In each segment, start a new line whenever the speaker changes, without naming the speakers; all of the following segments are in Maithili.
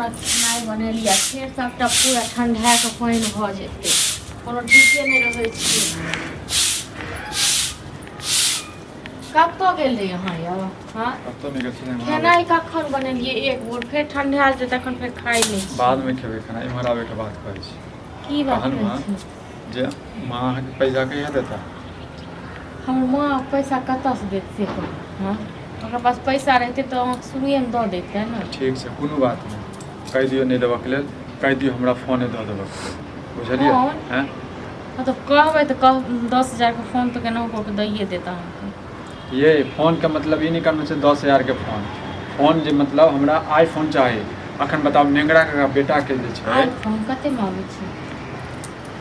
खुना खेनाइ बनेलियै फेर सभटा पूरा ठण्ढाए कऽ पानि भऽ जेतै कोनो ठीके नहि रहै छै। कतऽ गेल रहियै अहाँ यौ? हँ,
कतौ नहि गेल छलियै।
खेनाइ कखन बनेलियै? एक बोर फेर ठण्ढा जेतै तखन फेर खाइ नहि छी।
बादमे खेबै खाना, इम्हर आबैके बात कहै छी।
की बात
कहलहुँ
कहै
हँ
छी?
जे माँ अहाँके पैसा कहिया देता?
हमर माँ पैसा कतऽसँ देत से कहू। हँ, ओकरा पास पैसा रहितै तऽ अहाँके शुरुएमे दऽ दैतै ने।
ठीक छै, कोनो बात नहि। कहि दियौ नहि देबऽके लेल, कहि दियौ हमरा फोने दऽ देबऽके लेल, बुझलियै?
फोन?
हँ।
हँ, तऽ कहबै तऽ कह 10,000के फोन तऽ केनाहु कऽ कऽ दैए देत अहाँके।
ये फोनके मतलब ई नहि करना छै 10,000के फोन। फोन जे मतलब हमरा आई फोन चाही अखन। बताउ, नेंगरा के बेटाके जे छै।
आई फोन कतेमे आबै छै?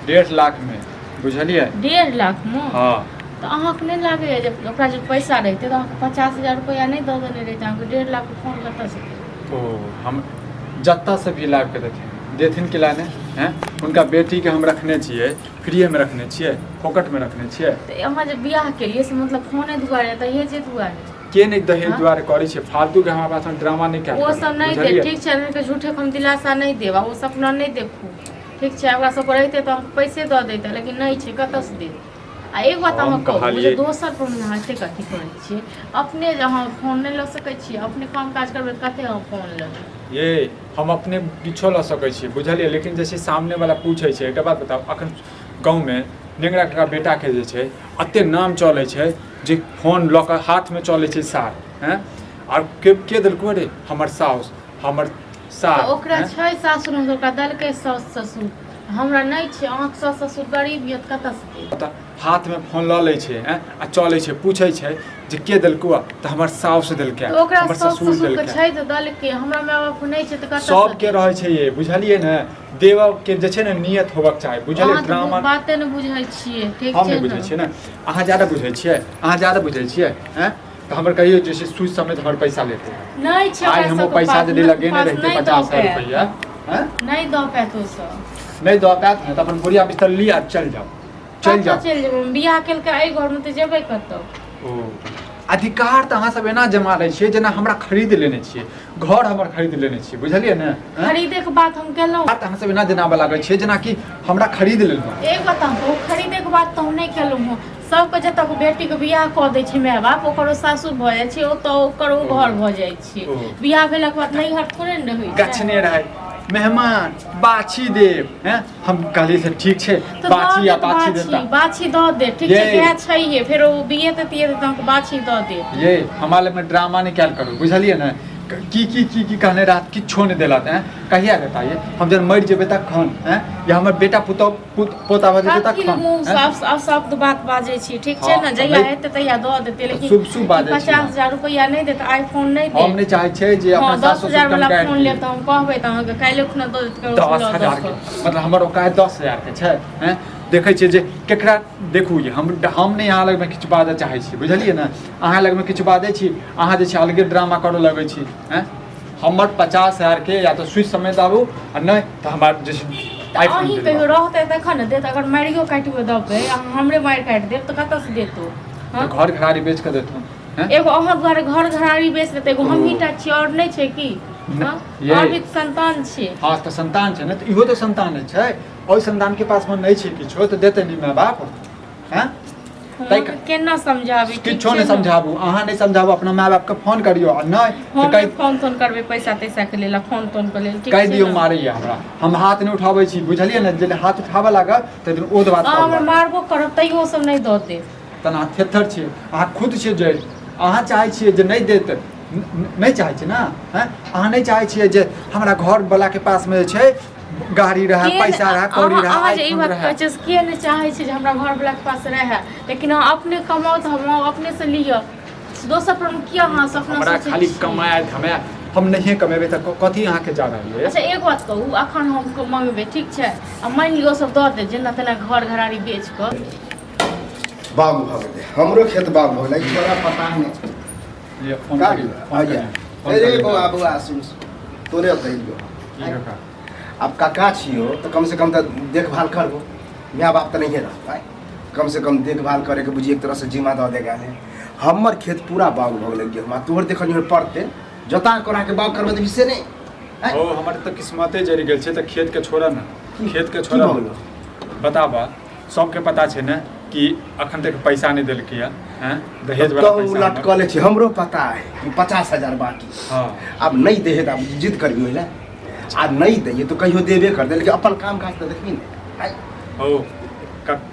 1.5 लाखमे, बुझलियै?
1.5 लाखमे?
हँ।
तऽ अहाँके नहि लागैए जे ओकरा जे पैसा रहितै तऽ अहाँके 50,000 रुपैआ नहि दऽ देने रहितै? अहाँके 1.5 लाखके फोन कतऽसँ देत?
ओ हम जतऽसँ भी लाबि कऽ देथिन, देथिन कि लाने हैं। हुनका बेटीके हम रखने छियै, फ्रीएमे रखने छियै, फोकटमे रखने छियै?
तऽ अहाँ जे बियाह केलियै से मतलब फोने दुआरे, दहेजे दुआरे?
के नहि दहेज
हँ?
दुआरे करै छै? फालतूके हमरा पासमे ड्रामा नहि कयल
ओ
करू,
सब नहि देत।
बुझलियै?
ठीक छै, अहाँके झूठेके हम दिलासा नहि देब आ ओ सपना नहि देखू, ठीक छै? ओकरा सबके रहितै तऽ अहाँके पैसे दऽ दैतै, लेकिन नहि छै, कतऽसँ देत? आ एक बात
हम
अहाँ कहू जे
कहलियै
दोसर पर अहाँ एतेक अथी करै छियै, अपने जे अहाँ फोन नहि लऽ सकै छियै? अपने काम काज करबै तऽ कते अहाँ फोन लेबै?
ये हम अपने किछो लऽ सकै छियै, बुझलियै? लेकिन जे छै सामनेवला पूछै छै। एकटा बात बताउ, अखन गाँवमे नेंगरा काका बेटाके जे छै एते नाम चलै छै जे फोन लऽ कऽ हाथमे चलै छै सार। हँ, आर के के देलको रे? हमर साउस, हमर
तऽ
सार।
ओकरा
हँ
छै सासुरमे तऽ ओकरा देलकै साउस ससुर, हमरा नहि छै। अहाँके साउस ससुर गरीब यऽ तऽ कतऽसँ देत?
तऽ हाथमे फोन लऽ लै छै, आँय, आ चलै छै। पूछै छै जे के देलकौ? तऽ हमर साउस देलकै,
तऽ ओकरा
हमर
साउस
ससुर
ससुरके
देलकै।
छै तऽ देलकै, हमरा माय बापके नहि छै तऽ कतऽसँ
सबके
देत?
रहै छै ये, बुझलियै ने? देबऽ के जे छै ने नियत होबक चाही, बुझलियै?
अहाँ तऽ
ड्रामा
बाते नहि बुझै छियै, ठीक
हम
छै
नहि बुझै
ने?
छियै ने? अहाँ ज्यादा बुझै छियै, अहाँ ज्यादा बुझै छियै। आँय, तऽ हमर कहियौ जे छै सूद समेत हमर पैसा लेतै।
नहि छै
आइ
ओकरा
हम ओ
सबके
पैसा
पास
यदि लगेने
पास
रहितै
नहि दऽ
50,000
पायत।
रुपैआ, आँय?
नहि दऽ पायत ओ सब।
नहि दऽ पायत ने तऽ अपन बोरिया बिस्तर लिअ आ चलि जाउ, चलि
कतऽ
जाउ।
चलि जेबै? बियाह केलकै एहि घरमे तऽ जेबै कतऽ?
ओ अधिकार तऽ अहाँ सब एना जमा लै छियै जेना हमरा खरीद लेने छियै, घर हमर खरीद लेने छियै, बुझलियै ने? आँय?
खरीदे के बात हम केलहुँ?
तऽ अहाँ सब एना जनाबऽ लागै छियै जेनाकि हमरा खरीद लेलहुँ।
एक बात हम कहू, खरीदे के बात तऽ हम नहि केलहुँ हँ। सबके जतऽ बेटीके बियाह कऽ दै छै माय बाप, ओकर ओ सासुर भऽ जाइ छै, ओतऽ ओकर ओ घर भऽ जाइ छै।
ओ।
बियाह भेलाके बाद नैहर थोड़े ने रहै छै।
गछने रहै मेहमान बाछी देब। हैं, हम कहलियै से ठीक छै,
तऽ
बाछी
दऽ
आ
देत।
बाछी
बाछी
देता।
बाछी दऽ देत, ठीक छै?
ये।
गाय छैहे, फेर ओ बियेतै तियेतै तऽ अहाँके बाछी दऽ देत।
ये हमरा लगमे ड्रामा नहि कयल करू, बुझलियै ने? की की की की कहने रहत, किछो नहि देलत। हैं, कहिया देता ये? हम जब मरि जेबै तखन? हैं, या हमर बेटा पुतहु पोता भऽ जेतै
कथी
तखन?
मुँह
हैं?
साफ साफ शब्द बात बाजै छी, ठीक छै
हँ,
ने?
तऽ
जहिया
नहि-
हेतै तहिया दऽ देतै, लेकिन
शुभ शुभ बाजै छी।
50,000 रुपैआ नहि देत, आईफोन नहि
हम
देत।
नहि चाहै छियै जे
हँ,
अपना
दस
सास ससुर
हजार वाला
के
फोन लेब तऽ हम कहबै तऽ अहाँके काल्हि खुना दऽ देत। ककरो
दस
लऽ
हजार
दऽ
के
कऽ।
मतलब हमर औकात 10,000 के छै? हैं, देखै छियै जे केकरा देखू। ये हम नहि अहाँ लगमे किछु बाजऽ चाहै छी, बुझलियै ने? अहाँ लगमे किछु बाजै छी, अहाँ जे छै अलगे ड्रामा करऽ लगै छी। हैं, हमर 50,000 के या तऽ स्विच समेत आबू आ नहि तऽ हमरा जे छै
तऽ
आईफोन
अहीं
दिलवा।
कहियो रहतै तखन ने देत। अगर मारियो काटि कऽ देबै, अहाँ हमरे मारि काटि देब तऽ कतऽसँ देत ओ?
तऽ
हँ,
घर घरारी बेच कऽ देथुन? हैं?
एगो अहाँ दुआरे घर घरारी बेच देतै? एगो हमही टा छियै, आओर नहि छै की? हँ?
ये।
आओर भी संतान छै।
हँ, तऽ संतान छै ने, तऽ इहो तऽ संतान छै। ओहि संतानके पासमे नहि छै किछो तऽ देतै नहि माय बाप? हैं?
हम
ताहि
अहाँके केना समझाबी, ठीक
किछो
छै
नहि
ने?
समझाबू, अहाँ नहि समझाबू। अपना माय बापके फोन करियौ आ नहि तऽ
हम
कहि
नहि फोन तोन करबै पैसा तैसा के लेल आ फोन तोन के लेल, ठीक
कहि
छै
दियौ
ने?
मारैया हमरा। हम हाथ नहि उठाबै छी, बुझलियै ने? जे हाथ उठाबऽ लागत ताहि दिन ओ बात
अहाँ
कहऽ
हमर
लागत।
मारबो करब तैयो ओ सब नहि दऽ देत।
तहन अहाँ थेथर छियै, अहाँ खुद छियै जड़ि। अहाँ चाहै छियै जे नहि देत, नहि चाहै छियै ने? हँ, अहाँ नहि चाहै छियै जे हमरा घरवलाके पासमे जे छै गाड़ी रहए,
के
पैसा रहए, कौड़ी
अहाँ
रहए,
अहाँ जे ई
आईफोन
बात
रहए।
कहै छियै से के नहि चाहै छै जे हमरा घरवलाके पास रहए? लेकिन अहाँ अपने कमाउ तऽ हम अपनेसँ लिअ, दोसर पर किया अहाँ सपना
हमरा
सोचै
खाली
छी?
कमाए धमाए। हम नहिए कमेबै तऽ कथी अहाँके जा रहल अइ?
अच्छा, एक बात कहू, अखन हम मंगबै, ठीक छै? आ मानि लियौ सब दऽ देत जेना तेना घर घरारी बेच कऽ।
बाग भऽ गेलै, हमरो खेत बाग भऽ गेलै। ई छोड़ा पता नहि।
लिअ, फोन
का
करियौ, फोन
आइया।
करियौ, फोन
अरे
करियौ।
बौआ, बौआ, सुन सुन। तोरे ओतऽ एलियौ।
की काका?
आब काका छियौ तऽ कमसँ कम तऽ देखभाल करबो। माय बाप तऽ नहिए रहतै, कमसँ कम देखभाल करैके बुझी एक तरहसँ जिम्मा दऽ देगा है। हमर खेत पूरा बाग भऽ गेलै गेहूँ आ तोहर देखलियौ पड़ते जोता कोराके बाग करबै देबही से नहि। आँय?
ओ हमर तऽ किस्मते जरि गेल छै तऽ खेत के छोड़ऽ ने, खेत के
की
छोड़ऽ।
भऽ गेलौ?
बताबऽ, सबके पता छै ने कि अखन तक पैसा नहि देलकै हैं, दहेज वाला
कहूँ
पैसा हमर।
लटकले छै, हमरो पता है कि 50,000 बाकी।
हाँ।
आब नहि दे है तऽ आब जिद करबी ओहि लए? आ नहि दैए तऽ कहियो देबे कर दे, लेकिन अपन काम काज तऽ देखबी ने। आँय?
ओ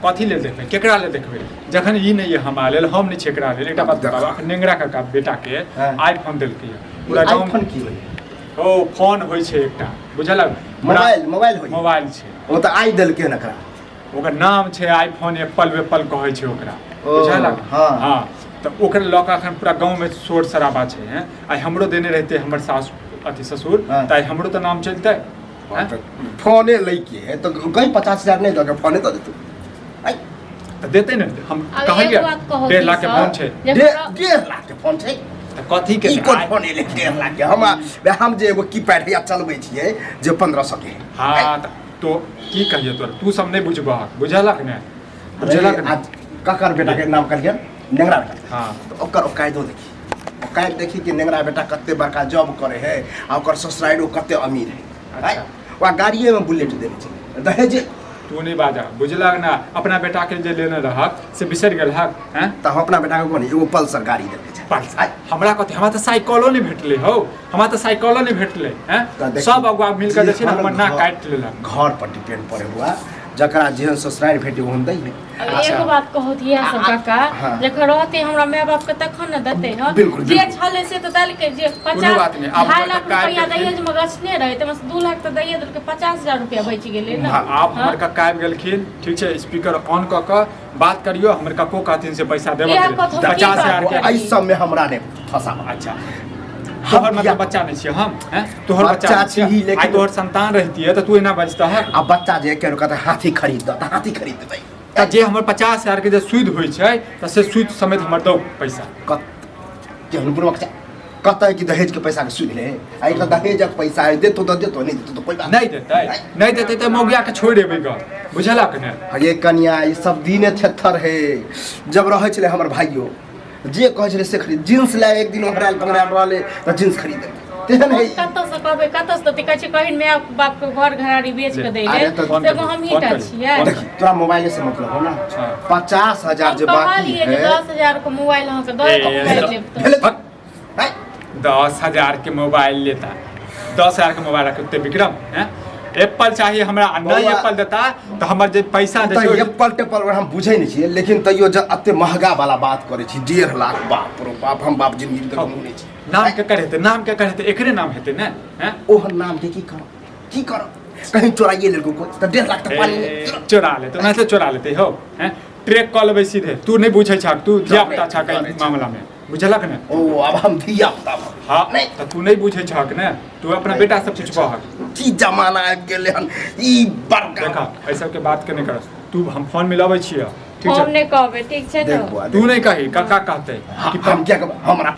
कथी लेल देखबै, केकरा लेल देखबै, जखन ई नहि यऽ हमरा लेल, हम नहि छी एकरा लेल। एकटा बात बताबऽ, अखन नेंगरा काका बेटाके आईफोन देलकै यऽ पूरा गाँव।
आईफोन की होइ?
ओ फोन होइ छै एकटा, बुझलक?
मोबाइल, मोबाइल होइ।
मोबाइल छै।
ओ तऽ आइ देलकै हन एकरा।
ओकर नाम छै आईफोन, एप्पल वेप्पल कहै छै ओकरा।
ओ,
बुझलक?
हाँ।
हाँ, तऽ ओकरा लऽ कऽ अखन पूरा गाँवमे शोर शराबा छै। हैं, आइ हमरो देने रहितै हमर सासु अथी ससुर,
हाँ।
तऽ आइ हमरो तऽ नाम चलतै। हैं?
तऽ फोने लैके है तऽ कहीं 50,000 नहि दऽ के फोने दऽ देतौ। आइ,
तऽ देतै ने हम।
आब
कहलियै
एगो बात कहू
1.5 लाख के
सर,
फोन छै।
जे
1.5 लाख के फोन छै?
तऽ कथी के
ई कोन
आइ-
फोन एलै 1.5 लाख के? हम जे एगो कीपैड या चलबै छियै जे 1500 के है।
हाँ, तऽ तो की कहियो तोरा, तू सब नहि बुझबहक, बुझलक ने? बुझलक ने?
आज ककर बेटा के नाम कहलियै? नेंगरा बेटा।
हाँ।
तऽ ओकर औकादो देखी, औकाद देखी कि नेंगरा बेटा कते बड़का जॉब करे है आ ओकर ससुराइरो कते अमीर है।
अच्छा।
वह गाड़िए में बुलेट देने छै दहेज।
तू नहीं बाजा, बुझलक ना? अपना बेटा के जे लेने रहक से बिसरि गेल हक, हैं?
तऽ हम अपना बेटा के कोन एगो पल्सर गाड़ी देने छै।
पल्सर? हमरा कथी, हमरा तऽ साइकिलो नहि भेटलै हौ, हमरा तऽ साइकिलो नहि भेटलै। हैं?
तऽ देखी,
सब अगुआ मिलकर जे छै ने हमर नाक
घर-
काटि लेलक।
घर पर डिपेंड पड़े हुआ, जकरा जेहन ससुरारि भेटे ओहन दै है।
अब एगो बात कहू धिया सब काका,
हाँ।
जखन रहते हमरा माय बाप के तखन ने देते। हँ,
बिल्कुल,
जे
बिल्कुल।
छलै से तऽ देलकै, जे 50
बात नहि, आब
2.5 लाख
कक्का आबि
रुपया
गेलखिन।
दहेज में गछने रहै, तऽ बस 2 लाख तऽ दैये देलकै, 50,000 रुपया बचि गेलै ने।
हाँ,
आब हमर कक्का आबि गेलखिन, ठीक छै? स्पीकर ऑन कऽ कऽ बात करियौ, हमर कक्को कहथिन से पैसा देबऽ
इएह
के लेल।
कथो की
50,000 के।
बात?
एहि सबमे हमरा नहि फंसाबऽ।
अच्छा,
हम
तोहर मतलब
किया-
बच्चा नहि छियै हम, हैं? तोहर बच्चा
बच्चा
नहि छियै।
छी, लेकिन-
आइ तोहर संतान रहितियै तऽ तू एना बजतह?
आ बच्चा जे केनो कहतै हाथी खरीद दऽ तऽ हाथी खरीद देबै।
तऽ जे हमर 50,000 के जे सूद होइ छै तऽ से सूद समेत हमर दौ पैसा।
कत केहन बुढ़बक छै, कहतै कि दहेज के पैसा के सूद ले। आ एक दहेजक पैसा है, देतो तऽ देतो, नहि देतो तऽ कोई बात
नहि देतै, नहि देतै तऽ मौगिया के छोड़ि देबै गऽ, बुझलक ने?
ये कनिया, ई सब दिने थेथर है। जब रहै छलै हमर भाइयो, जे कहै छलै से खरीद। जींस लए एक दिन ओहरायल बंगरायल रहलै तऽ जींस खरीद देलकै। तेहन है।
कतऽ से कहबै, कतऽ से देतै? कहै छै कहिन माय बाप के घर घरारी बेच के दै
अरे
ले,
तऽ
फोन
एगो
करी,
हमही
फोन
टा
करी,
छियै।
फोन
देखी, तोरा मोबाइल से मतलब हो ना?
हाँ।
50,000 जे
हम
बाकी
कहलियै जे
है
10,000 के मोबाइल अहाँके दऽ
ए,
देब, मोबाइल लेब तऽ।
भेलै तऽ? आँय?
10,000 के मोबाइल लेता, 10,000 के मोबाइल रखते विक्रम, हैं? एप्पल चाहिए हमरा, आ नहीं
बौआ।
एप्पल देता तऽ हमर जे पैसा दे
तऽ
छै
एप्पल टेप्पल हम बुझै नहि छियै, लेकिन तैयो जब एते महगा वाला बात करै छी, 1.5 लाख, बाप रो बाप, हम बाप जिंदगी तक नहि छी।
नाम के हेतै? नाम के हेतै? एकरे नाम हेतै ने, हैं?
ओहन नाम के की करब, की करब? कहीं चोराइए लेलको कोइ तऽ 1.5 लाख तऽ पानी
ए, चोरा लेते, ओनाहिते चोरा लेते हो, हैं? ट्रैक कऽ लेबै सीधे। तू नहि बुझै छह, तू धिया पुता छह एहि मामला में, बुझलक ने?
ओ, आब हम धिया पुता भऽ गेलियै।
हाँ।
नहि।
तऽ तू नहि बुझै छहक ने, तू अपना बेटा से पूछबहक।
की जमाना आबि गेलै हन ई बड़का।
देखा, एहि सबके बात के नहि कर तू, हम फोन मिलाबै छियै, ठीक
हम
छै?
नहि कहबै, ठीक छै
देख
ने?
बौआ,
तू
देख।
नहि कही, कक्का कहतै
हाँ,
कि
हम क्या कहबै? हमरा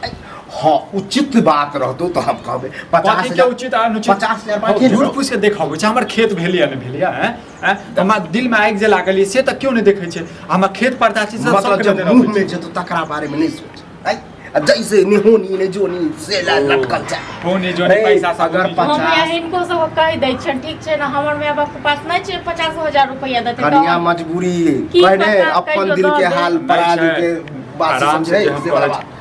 हाँ उचित बात रहतो तऽ हम कहबै। पचास
कथी के
हजार
उचित आ अनुचित?
50,000 बाकी
झूठ फूस के देखबै छै हमर खेत भेल या नहि भेल या, हैं? हैं? हमरा दिल में आगि जे लागल ये से तऽ केओ नहि देखै छै। हमरा खेत परता छै से
मतलब
सबके
जब
नजर
मुँह
अबै
में
छै।
जेतो तकरा बारे में नहीं सोच। आँय? आ जैसे निहोनी ने जोनी से ला लटकल छै।
होनी जोनी
रे,
पैसा सब
अगर
होनी।
हम
पचास
या हिनको सब कहि दै छियनि, ठीक छै ने? हमर माय बाप के पास नहि छै, 50,000 रुपया देतै
कनिया
तऽ
मजबूरी
की
पहिने
पता
अपन
कहियो
दिल
दऽ
के
दे।
हाल
नहि
पराली
छै।
के बात
आराम से
समझे
जे हम
से वाला
कहै
बात।
छी,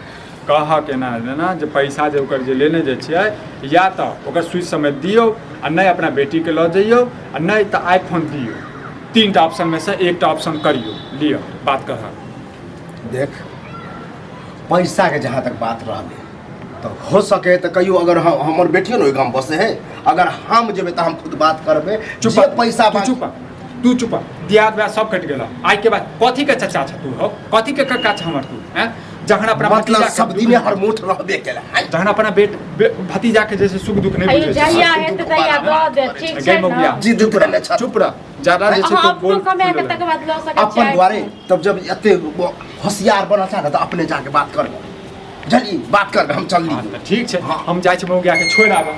कहऽ के ना जेना जे पैसा जे ओकर जे लेने जे छियै, या तऽ ओकर सूद समेत दियौ आ नहि अपना बेटीके लऽ जइयौ आ नहि तऽ आईफोन दियौ। तीन टा ऑप्शन में से एकटा ऑप्शन करियौ, लिअ बात करह।
देख, पैसा के जहाँ तक बात रहलै तऽ हो सके तऽ कहियो अगर हमर बेटियो ने ओहि गाम बसे है, अगर हम जेबै तऽ हम खुद बात करबै।
चुप,
जे पैसा
तू
बाकी
चुप, तू चुप। दियाद ब्याह सब कटि गेल। आइ के बाद कथी के चचा छ तू हौ? कथी के कक्का छ हमर तू, हैं? जखन अपना
मतलब
भतीजा के
सब
दुख
दिने हर मोठ रहबे केला। आँय?
जखन अपना भतीजा के जैसे सुख दुख नहीं
आइयो
बुझै छै।
जहिया हेतै तहिया दऽ देत, ठीक
गै
छै
मौगिया,
ने?
जिद
चुप रह,
केने छल।
चुप रह। ज्यादा जे छै
अहाँ
तो
अपनो
बोल
कमा के तकर बाद लऽ सकै
अपन
छियै।
दुआरे तब जब एते होशियार बनल छै ने तऽ अपने जाके बात करबै, बुझलियै? बात करबै, हम चलली।
हाँ, तऽ ठीक छै।
हाँ।
हम जाइ छी मौगिया के छोड़ि आबऽ।